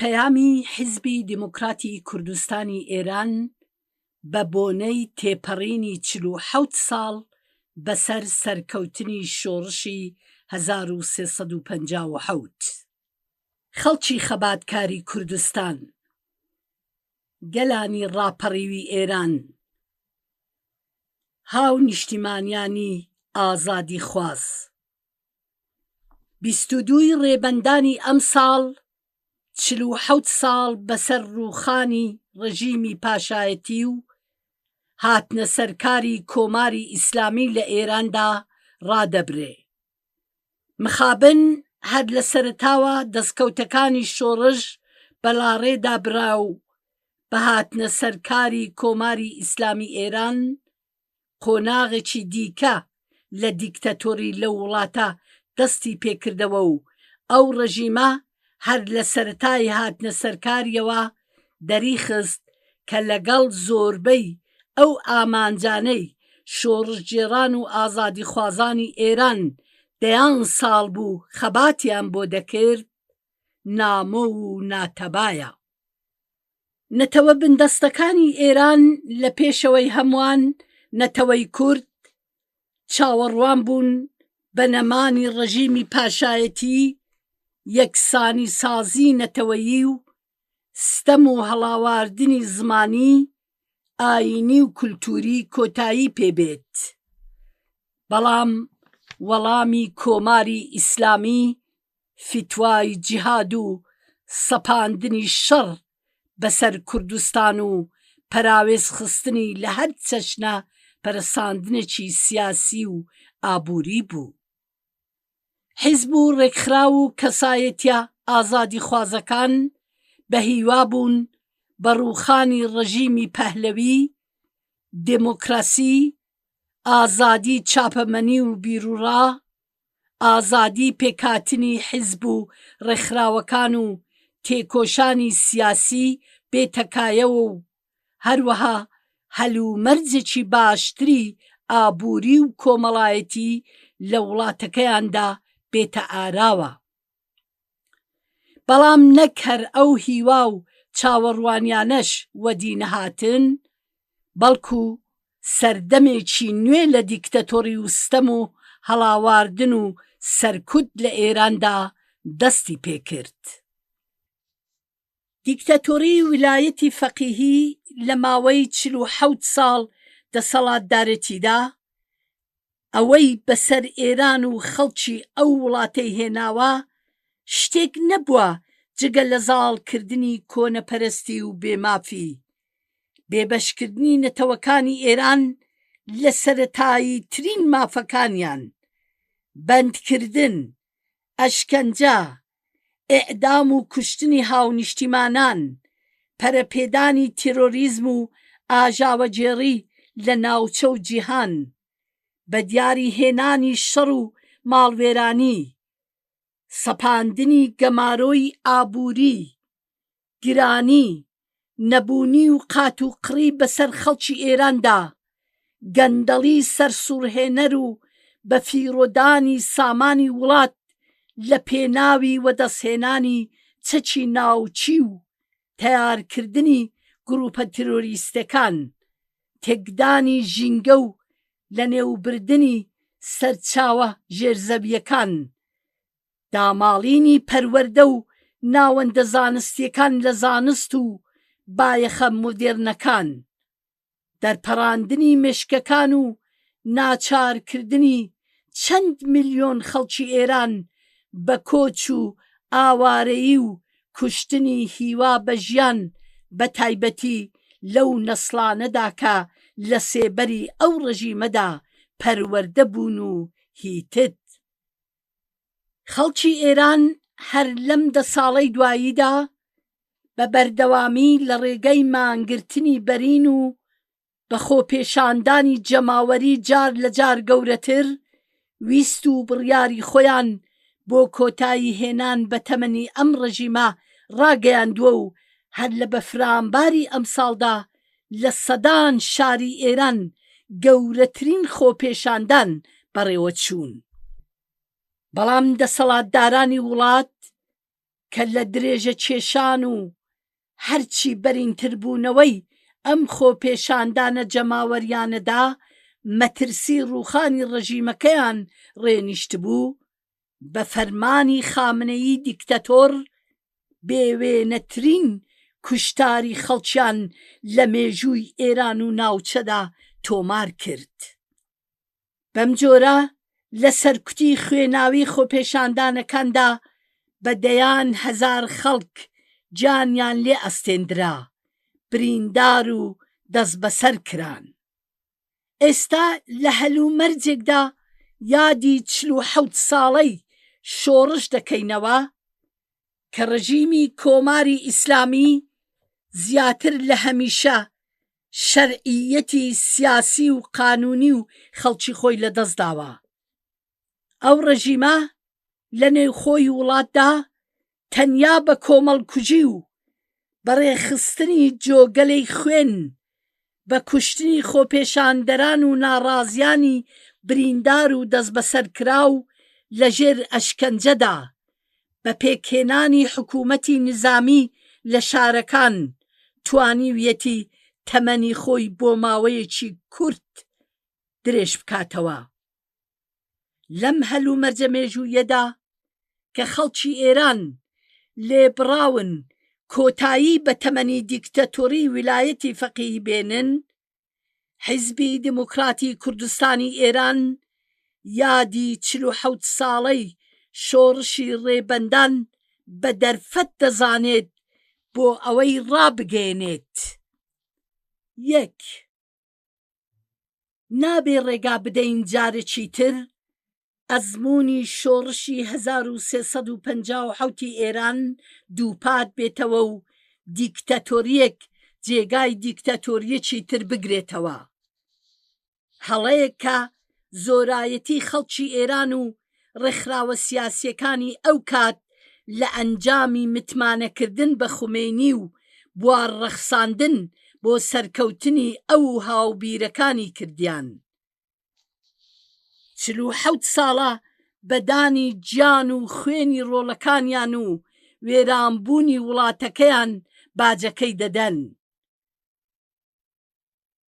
پەیامی حیزبی دێموکراتی کوردستانی ئێران بە بۆنەی تێپەڕینی 47 ساڵ بەسەر سەرکەوتنی شۆڕشی 1357. خەڵکی خەباتکاری کوردستان، گەلانی ڕاپەڕیوی ئێران، هاونیشتیمانیانی ئازادیخواز. 22 ی ڕێبەندانی ئەمساڵ 47 ساڵ بەسەر ڕووخانی ڕژیمی پاشایەتی و هاتنەسەرکاری کۆماری ئیسلامی لە ئێراندا ڕادەبرێ. مخابن هەر لە سەرەتاوە دەستکەوتەکانی شۆڕش بە لاڕێدا برا و بە هاتنە سەرکاری کۆماری ئیسلامی ئێران قۆناغێکی دیکە لە دیکتاتۆری لەو وڵاتە دەستی پێکردەوە و ئەو ڕژیمە هەر لە سەرەتای هاتنە سەرکاریەوە دەریخست کە لەگەڵ زۆربەی ئەو ئامانجانەی شۆڕشگێڕان و ئازادیخوازانی ئێران دەیان ساڵ بوو خەباتیان بۆ دەکرد، نامۆ و ناتەبایە. نەتەوە بندەستەکانی ئێران لە پێشەوەی هەمووان نەتەوەی کورد چاوەڕوان بوون بە نەمانی ڕژیمی پاشایەتی، یەکسانیسازی نەتەوەیی و ستەم و هەڵاواردنی زمانی، ئایینی و کولتووری کۆتایی پێ بێت. بەڵام وەڵامی کۆماری ئیسلامی فیتوای جیهاد و سەپاندنی شەڕ بەسەر کوردستان و پەراوێزخستنی لە هەر چەشنە پەرەساندنێکی سیاسی و ئابووری بوو. حیزب و ڕێکخراو و کەسایەتیە ئازادیخوازەکان بە هیوا بوون بە ڕووخانی ڕژیمی پەهلەوی، دێمۆکراسی، ئازادی چاپەمەنی و بیروڕا، ئازادی پێکهاتنی حیزب و ڕێکخراوەکان و تێکۆشانی سیاسی بێتە کایەوە و هەروەها هەلومەرجێکی باشتری ئابووری و کۆمەڵایەتی لە وڵاتەکەیاندا بێتە ئاراوە. بەڵام نەک هەر ئەو هیوا و چاوەڕوانیانەش وەدی نەهاتن، بەڵکو سەردەمێکی نوێ لە دیکتەتۆری و ستەم و هەڵاواردن و سەرکوت لە ئێراندا دەستی پێکرد. دیکتاتۆری ویلایەتی فەقیهی لە ماوەی 47 ساڵ دەسەڵاتدارێتیدا، ئەوەی بەسەر ئێران و خەڵکی ئەو وڵاتەی هێناوە، شتێک نەبووە جگە لە زاڵکردنی کۆنەپەرستی و بێمافی، بێبەشکردنی نەتەوەکانی ئێران لە سەرەتاییترین مافەکانیان، بەندکردن، ئەشکەنجە، ئیعدام و کوشتنی هاونیشتیمانان، پەرەپێدانی تیرۆریزم و ئاژاوەگێڕی لە ناوچە و جیهان، بەدیاری هێنانی شەڕ و ماڵوێرانی، سەپاندنی گەمارۆی ئابووری، گرانی، نەبوونی و قاتوقڕی بەسەر خەڵکی ئێراندا، گەندەڵی سەرسوڕهێنەر و بەفیڕۆدانی سامانی وڵات لە پێناوی وەدەستهێنانی چەکی ناوکی و تەیارکردنی گروپە تیرۆریستەکان، تێکدانی ژینگە و لەنێوبردنی سەرچاوە ژێرزەوییەکان، داماڵینی پەروەردە و ناوەندە زانستییەکان لە زانست و بایەخە مۆدێرنەکان، دەرپەڕاندنی مێشکەکان و ناچارکردنی چەند ملیۆن خەڵکی ئێران بە کۆچ و ئاوارەیی و کوشتنی هیوا بە ژیان بە تایبەتی لەو نەسڵانەدا کە لە سێبەری ئەو ڕژیمەدا پەروەردە بوون و هیتد. خەڵکی ئێران هەر لەم دە ساڵەی دواییدا بە بەردەوامی لە ڕێگەی مانگرتنی بەرین و بە خۆپێشاندانی جەماوەری جار لە جار گەورەتر ویست و بڕیاری خۆیان بۆ کۆتایی هێنان بە تەمەنی ئەم ڕژیمە ڕاگەیاندووە و هەر لە بەفرانباری ئەمساڵدا لە سەدان شاری ئێران گەورەترین خۆپێشاندان بەڕێوەچوون. بەڵام دەسەڵاتدارانی وڵات. کە لە درێژەکێشان و هەرچی بەرینتربوونەوەی ئەم خۆپێشاندانە جەماوەریانەدا مەترسی ڕووخانی ڕژیمەکەیان ڕێنیشتبوو، بە فەرمانی خامنەیی دیکتاتۆر بێوێنەترین کوشتاری خەڵکیان لە مێژووی ئێران و ناوچەدا تۆمار کرد. بەمجۆرە لە سەرکوتی خوێناوی خۆپێشاندانەکاندا بە دەیان هەزار خەڵک گیانیان لێ ئەستێندرا، بریندار و دەستبەسەر کران. ئێستا لە هەلومەرجێکدا یادی 47 ساڵەی شۆڕش دەکەینەوە کە ڕژیمی کۆماری ئیسلامی زیاتر لە هەمیشە شەرعییەتی سیاسی و قانوونی و خەڵکی خۆی لە دەست داوە. ئەو ڕژیمە لە نێوخۆی وڵاتدا تەنیا بە کۆمەڵکوژی و بە ڕێکخستنی جۆگەلەی خوێن، بە کوشتنی خۆپێشاندەران و ناڕازیانی بریندار و دەستبەسەرکراو لە ژێر ئەشکەنجەدا، بە پێکهێنانی حکوومەتی نیزامی لە شارەکان، توانیویەتی تەمەنی خۆی بۆ ماوەیەکی کورت درێژ بکاتەوە. لەم هەلومەرجە مێژوویەدا کە خەڵکی ئێران لێبڕاون کۆتایی بە تەمەنی دیکتاتۆری ویلایەتی فەقیهی بێنن، حیزبی دێموکراتی کوردستانی ئێران یادی 47 ساڵەی شۆڕشی ڕێبەندان بە دەرفەت دەزانێت بۆ ئەوەی ڕابگەیەنێت، یەک. نابێ ڕێگا بدەین جارێکی تر ئەزموونی شۆڕشی 1357 ی ئێران دووپات بێتەوە و دیکتاتۆرییەک جێگای دیکتاتۆرییەکی تر بگرێتەوە. هەڵەیەک کە زۆرایەتی خەڵکی ئێران و ڕێکخراوە سیاسییەکانی ئەو کات لە ئەنجامی متمانەکردن بە خومەینی و بوار ڕەخساندن بۆ سەرکەوتنی ئەو و هاوبیرەکانی کردیان. 47 ساڵە بە دانی گیان و خوێنی ڕۆڵەکانیان و وێرانبوونی وڵاتەکەیان باجەکەی دەدەن.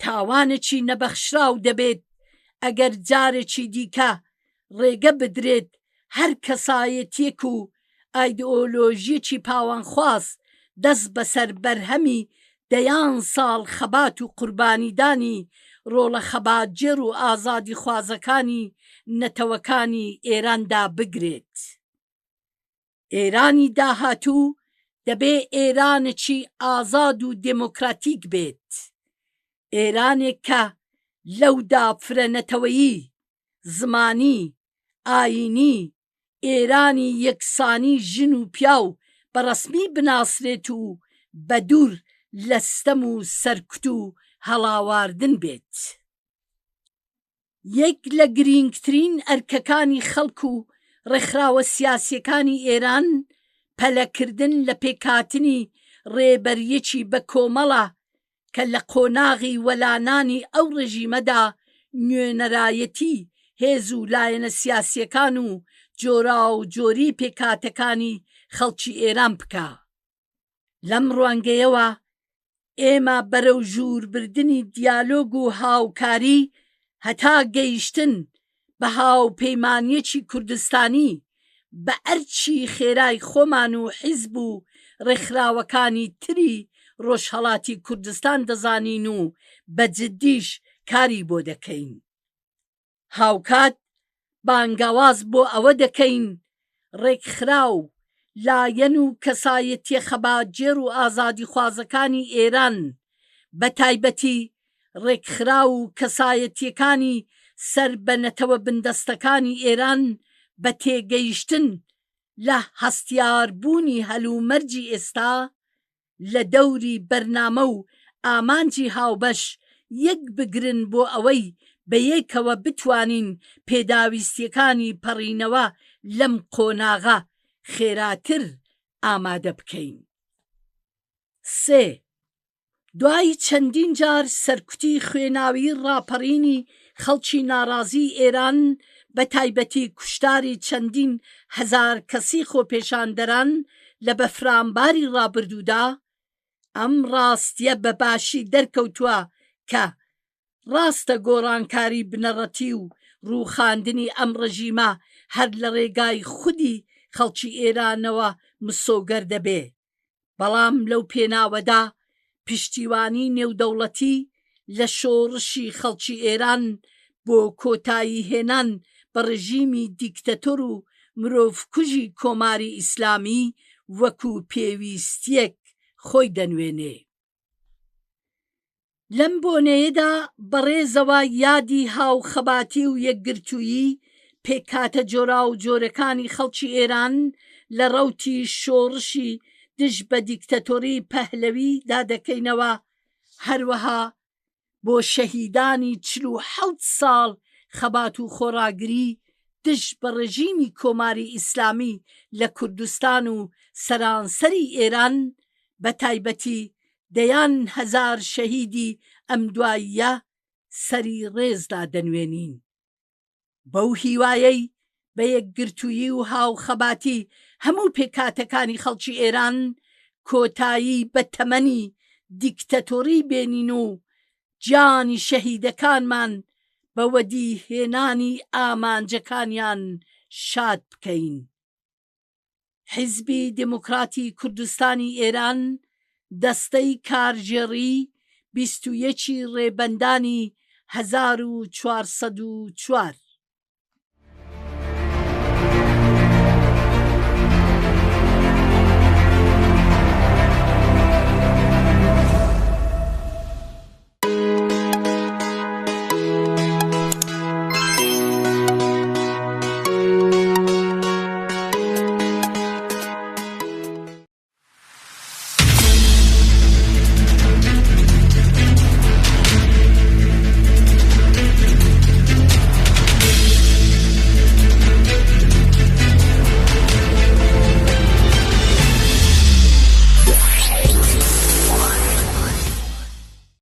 تاوانێکی نەبەخشراو دەبێت ئەگەر جارێکی دیکە ڕێگە بدرێت هەر کەسایەتییەک و ئایدئۆلۆژییەکی پاوانخواز دەست بەسەر بەرهەمی دەیان ساڵ خەبات و قوربانیدانی ڕۆڵە خەباتگێڕ و ئازادیخوازەکانی نەتەوەکانی ئێراندا بگرێت. ئێرانی داهاتوو دەبێ ئێرانێکی ئازاد و دێمۆکراتیک بێت، ئێرانێک کە لەودا فرەنەتەوەیی، زمانی، ئایینی، ئێرانی یەکسانی ژن و پیاو بە ڕەسمی بناسرێت و بەدوور لە ستەم و سەرکوت و هەڵاواردن بێت. یەک لە گرینگترین ئەرکەکانی خەڵک و ڕێکخراوە سیاسییەکانی ئێران پەلەکردن لە پێکهاتنی ڕێبەرییەکی بەکۆمەڵە کە لە قۆناغی وەلانانی ئەو ڕێژیمەدا نوێنەرایەتی هێز و لایەنە سیاسییەکان و جۆراوجۆریی پێکهاتەکانی خەڵکی ئێران بکا. لەم ڕوانگەیەوە ئێمە بەرەو ژووربردنی دیالۆگ و هاوکاری هەتا گەیشتن بە هاوپەیمانییەکی کوردستانی بە ئەرکی خێرای خۆمان و حیزب و ڕێکخراوەکانی تری ڕۆژهەڵاتی کوردستان دەزانین و بە جددیش کاری بۆ دەکەین. هاوکات بانگەواز بۆ ئەوە دەکەین ڕێکخراو، لایەن و کەسایەتییە خەباتگێڕ و ئازادیخوازەکانی ئێران، بەتایبەتی ڕێکخراو و کەسایەتییەکانی سەر بە نەتەوە بندەستەکانی ئێران بە تێگەیشتن لە هەستیاربوونی هەلومەرجی ئێستا، لە دەوری بەرنامە و ئامانجی هاوبەش یەک بگرن بۆ ئەوەی بەیەکەوە بتوانین پێداویستیەکانی پەڕینەوە لەم قۆناغە خێراتر ئامادە بکەین. سێ. دوای چەندین جار سەرکوتی خوێناویی ڕاپەڕینی خەڵکی ناڕازیی ئێران بە تایبەتی کوشتاری چەندین هەزار کەسی خۆپێشاندەران لە بەفرانباری ڕابردوودا، ئەم ڕاستییە بە باشی دەرکەوتووە کە ڕاستە گۆڕانکاری بنەڕەتی و ڕووخاندنی ئەم ڕژیمە هەر لە ڕێگای خودی خەڵکی ئێرانەوە مسۆگەر دەبێ، بەڵام لەو پێناوەدا پشتیوانی نێودەوڵەتی لە شۆڕشی خەڵکی ئێران بۆ کۆتایی هێنان بە ڕژیمی دیکتەتۆر و مرۆڤکوژی کۆماری ئیسلامی وەکوو پێویستییەک خۆی دەنوێنێ. لەم بۆنەیەدا بەڕێزەوە یادی هاوخەباتی و یەکگرتوویی پێکهاتە جۆراوجۆرەکانی خەڵکی ئێران لە ڕەوتی شۆڕشی دژ بە دیکتاتۆری پەهلەوی دا دەکەینەوە، هەروەها بۆ شەهیدانی 47 ساڵ خەبات و خۆڕاگری دژ بە ڕژیمی کۆماری ئیسلامی لە کوردستان و سەرانسەری ئێران بە تایبەتی دەیان هەزار شەهیدی ئەم دواییە سەری ڕێز دادەنوێنین. بەو هیوایەی بە یەکگرتوویی و هاوخەباتی هەموو پێکهاتەکانی خەڵکی ئێران کۆتایی بە تەمەنی دیکتاتۆری بێنین و گیانی شەهیدەکانمان بە وەدیهێنانی ئامانجەکانیان شاد بکەین. حیزبی دێموکراتی کوردستانی ئێران دەستەی کارگێڕی 21 ی ڕێبەندانی 1404.